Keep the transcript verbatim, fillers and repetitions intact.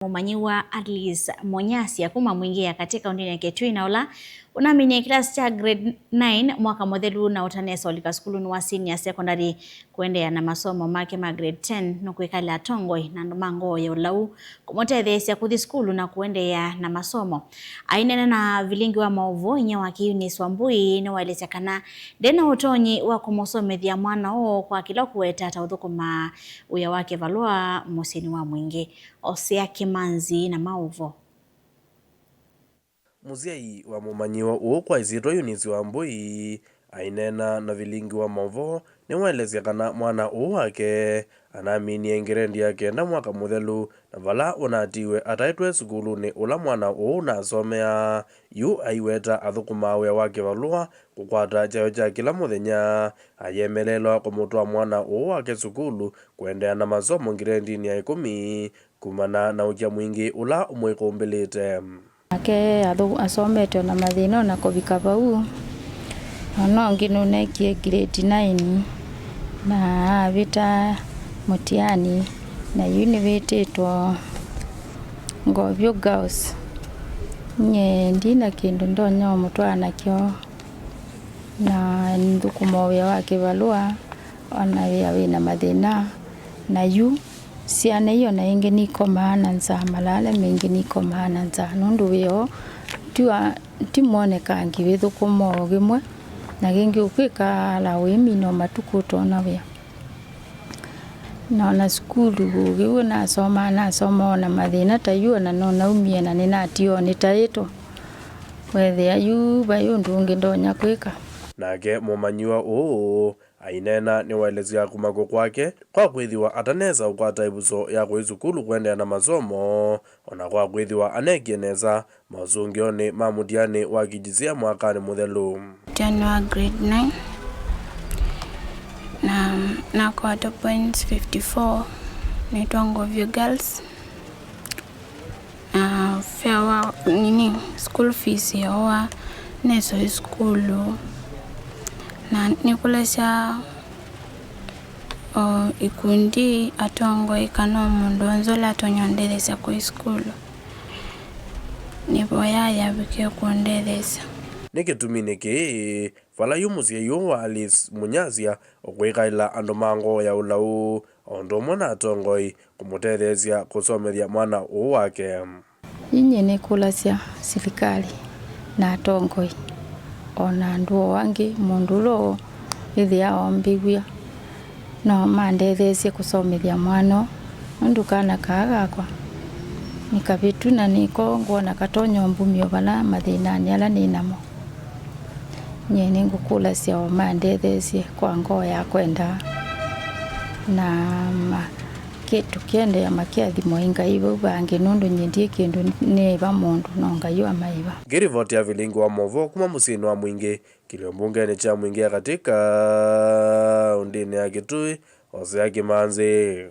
Mũmanyĩw'a Alice Mũnyasya kuma Mwingĩ ya Katĩ kaũntĩnĩ ya Kitui, na ũla ũnaminie kĩlasi kya grade nine mwaka mũthelu na ũtanesa ũlika sukulunĩ wa senior secondary kũendeea na masomo make ma grade ten, nũkwĩkalya atongoi na andũ ma ngoo ya ũlau kũmũtetheesya kũthi sukulu na kũendeea na masomo. Aineena na vilingi wa maũvoo, inyia wake Eunice Wambui nĩwaelesya kana ndena ũtonyi wa kũmũsomethya mwana ũũ kwa kĩla ũkũweta ta ũthũkũmaa wĩa wa kĩvalũa mũsyĩnĩ wa Mwingĩ. Osea Kĩmanzi na maũvoo. Mũsyai wa mũmanyĩw'a ũũ kwa ĩsyĩtwa Eunice Wambui aineena na vilingi wa maũvoo nĩwaelesya kana mwana ũũ wake anaminie ngirendi ya kenda mwaka mũthelu, na vala ũnatiiwe ataĩtwe sukulunĩ ũla mwana ũũ ũnasomeaa, yu aiweta athũkũmaa wĩa wa kĩvalũa kũkwata kyayo kya kĩla mũthenya. Ayemeleelwa kũmũtwaa mwana ũũ wake sukulu kũendeea na masomo ngirendinĩ ya ĩkũmi, kumana na ũkya mwingĩ ũla ũmwĩkũmbĩlĩte. Nake athũ-, asomete o na mathĩna o na kũvika vau. O na ũngĩ nũneekie grade nine na avĩta mũtiani, na yu nĩvĩtĩtwe Ngovyo Girls. Nyie ndina kĩndũ ndonya ũmũtwaa nakyo, na nthũkũma wĩa wa kĩvalũa, o na wĩa wĩ na mathĩna, na yu syana ii o na ĩngĩ nikomaa na nzaa, malaala maingĩ nikomaa na nzaa, nũndũ wĩa ũũ ti wa, ti mwonekangi wĩthũkũma o kĩmwe, na kĩngĩ ũkwĩkala wĩmina o matukũ ũtoona wĩa. Na o na sukulu, ũkĩw'o nasomaa, nasomaa o na mathĩna ta yu, o na no naumie na nĩnatiwa o nĩtaĩtwe. Weethĩa yu vai ũndũ ũngĩ ndonya kwĩka. Nake mũmanyĩw'a ũũ aineena nĩwaelesya kũmakwa kwake kwa kwĩthĩwa atanesa ũkwata ĩvuso ya kũthi sukulu kũendeea na masomo, o na kwa kwĩthĩwa aneekie nesa maũsũngĩonĩ ma mũtiani wa K J S E A mwakanĩ mũthelu. Mũtiani wa grade nine, na nakwata points fifty-four, naitwa Ngovyo Girls. Na fare wa, nini, school fees yowa, nesũĩ sukulu. Na nĩkũlasya o ikundi, atongoi, kana o mũndũ w'onthe ũla atonya ũndetheesya kũthi sukulu. Nĩvoyaa yavikie kũndetheesya. Nĩ kĩtuminĩ kĩĩ, vala yu mũsyai ũũ wa Alice Mũnyasya ũkwĩkaĩla andũ ma ngoo ya ũlau, o ũndũ ũmwe na atongoi, kũmũtetheesya kũsomethya mwana ũũ wake. Inyie nĩkũlasya silikalĩ na atongoi, o na andũ o angĩ, mũndũ ũla ũũ ĩthĩa ombĩw'a, no mandetheesye kũsomethya mwana ũũ, nũndũ kana kaa kakwa nĩ kavĩtu, na nĩko ngwona katonya ũmbumya o vala mathĩnanĩ ala nĩ namo. Nyie nĩngũkũlasya o mandetheesye kwa ngoo ya kwenda, na ma-, kĩ-, tũkĩendeea makĩathimwa ĩ Ngai vau vangĩ, nũndũ nyie ndyĩ kĩndũ nĩĩva mũndũ, no Ngai wamaĩva. Ngĩrivoti ya vilingi wa maũvoo kuma mũsyĩnĩ wa Mwingĩ, kĩlio mbungenĩ kya Mwingĩ ya Katĩ kaũndĩnĩ ya Kitui, Osea Kĩmanzi.